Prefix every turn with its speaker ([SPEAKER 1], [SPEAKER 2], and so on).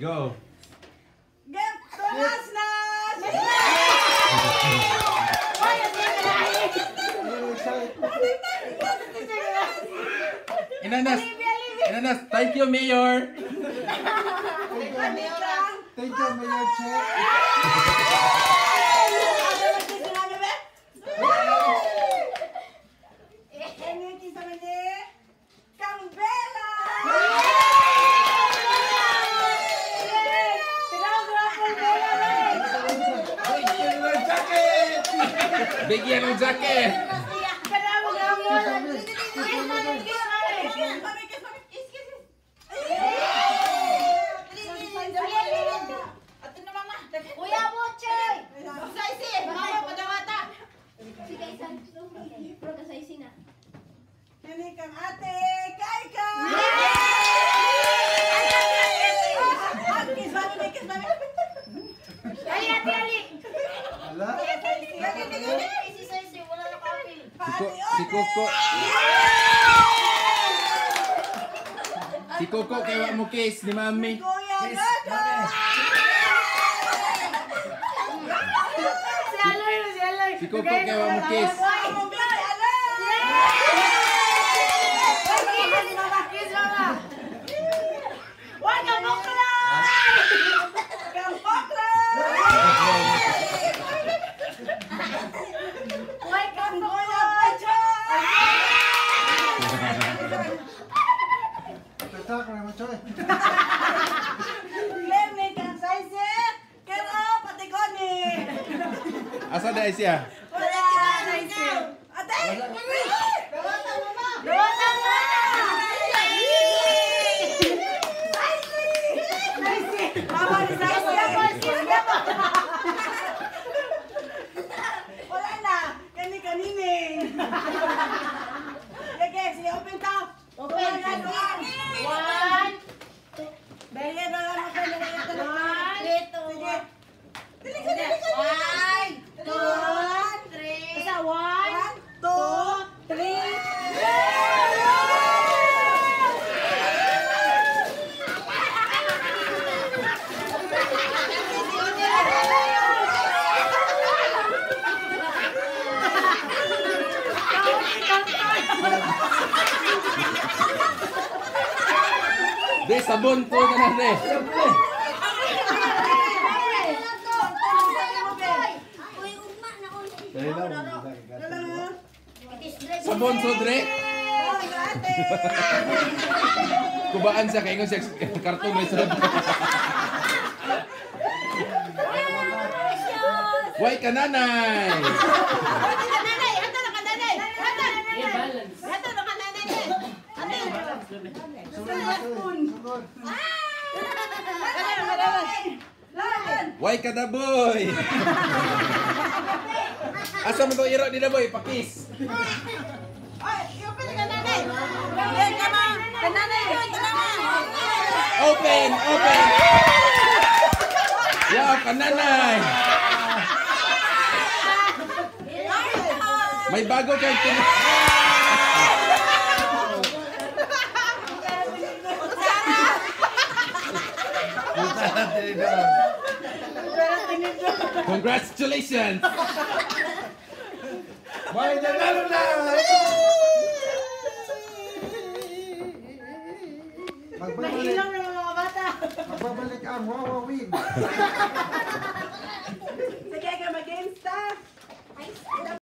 [SPEAKER 1] Go.
[SPEAKER 2] Get to Nas-Nas!
[SPEAKER 1] Inanas. Inanas, thank you, Mayor.
[SPEAKER 3] Thank you, Mayor Che.
[SPEAKER 1] Bigyan ng jacket.
[SPEAKER 4] Kuya Butchoy! Sige, isang. Pero kasaysi na.
[SPEAKER 2] Kang ate, Kaika! Kiss mami, kiss mami.
[SPEAKER 4] Ali, ate, ali!
[SPEAKER 3] Ala.
[SPEAKER 4] Si Saysay, wala na kape.
[SPEAKER 1] Si Coco. Si Coco kay wa mo kiss ni Mami.
[SPEAKER 2] Kuya Gogo!
[SPEAKER 5] Si Aloy, si Aloy.
[SPEAKER 1] Si Coco kay wa mo kiss.
[SPEAKER 5] Kiss, mama. Wag ka mukla! Wag ka mukla!
[SPEAKER 3] Peta ko naman, Choy.
[SPEAKER 1] Asa na siya?
[SPEAKER 5] Dota mo!
[SPEAKER 2] Wala na! Kani kanining! Okay, sige, open ta!
[SPEAKER 4] Open.
[SPEAKER 2] One!
[SPEAKER 4] One,
[SPEAKER 2] Bele, na lang, open, dali, dali, dali.
[SPEAKER 4] three, two,
[SPEAKER 2] Sige. Dali ka, dali ka,
[SPEAKER 4] one,
[SPEAKER 2] dali. One,
[SPEAKER 4] three.
[SPEAKER 5] Isa, one,
[SPEAKER 2] one, two,
[SPEAKER 5] three.
[SPEAKER 1] De sabon to na na de.
[SPEAKER 4] Uy, ugma na uy.
[SPEAKER 3] Dali lang.
[SPEAKER 1] Sabon so dre.
[SPEAKER 2] Oh, ate!
[SPEAKER 1] Kubaan siya kay ingon siya karton may sunod. Way ka nanay.
[SPEAKER 3] Sugod.
[SPEAKER 1] Way ka da boy. Asa mo to iro ni da boy pakis. Open, open. Ya kananay. May bago kang tin. Congratulations.
[SPEAKER 3] May nanalo na! Magbabalik,
[SPEAKER 5] Nahilong na mga bata.
[SPEAKER 3] magbabalik ang Wawa Win.